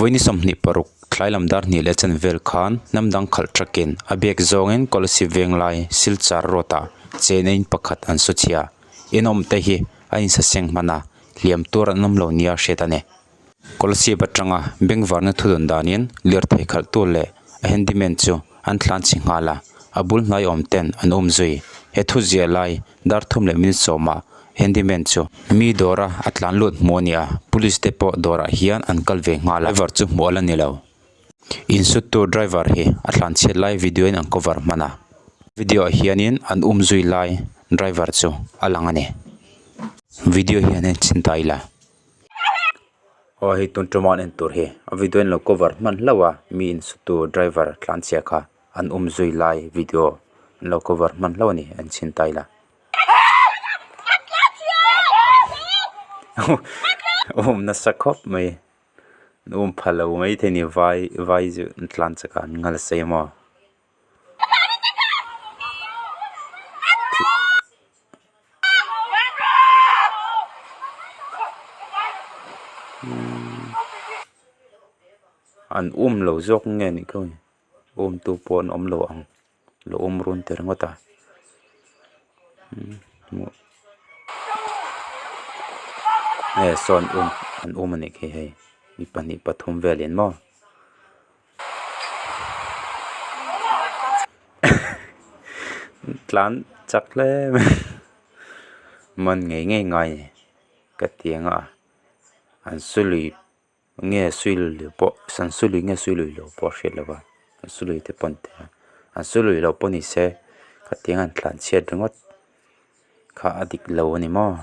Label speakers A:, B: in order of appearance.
A: Vawi ni 26 tlai lam dar hnih leh chen vel khan hnam dang khalh trakin a biak zawngin Kolasib Venglai Silchar Road ah chena in pakhat an su chhia. In awm te hi a insaseng hman a, hliam tur an awm lo nia hriat a ni. Kolasib atanga bengvarna thudawn danin lirthei khalhtu leh a handyman chu an tlan chhi nghal a, a bul hnai awm ten an um zui. He thu ziah lai dar thum leh minute sawmah handyman chu mi dawra a tlan lut hmuh a ni a, police te pawh dawrah hian an kal ve nghal a, driver chu hmuh a la ni lo. Insuttu driver hi a tlan chhiat lai video in an cover hman a, video ah hianin an um zui lai driver chu a lang a ni. Video hian en chhin ta ila. Aw hei tun tuma an en tur hi a video in lo cover hman hlauh a mi insutu driver tlan chhia kha an um zui lai video an lo cover hman hlauh a ni en chhin ta ila. Um nasa khawp mai an um pha lo mai thei a ni vai vai chu an tlan chak a an nghal sei maw. An um lo zawk nge nih khaw um tu pawh an awm lo ang lo um run ta ringawt a nge sawn um an um a nih khi hei mi pahnih pathum velin maw. Tlan chak hle mai man ngei ngei ngai ka ti ang a an su lui nge sui lui pawh an su lui nge sui lui lo pawh a hriat loh a an su lui te pawh an ti a an su lui loh pawh ni se khatiang an tlan chhiat ringawt kha a dik lo a ni maw.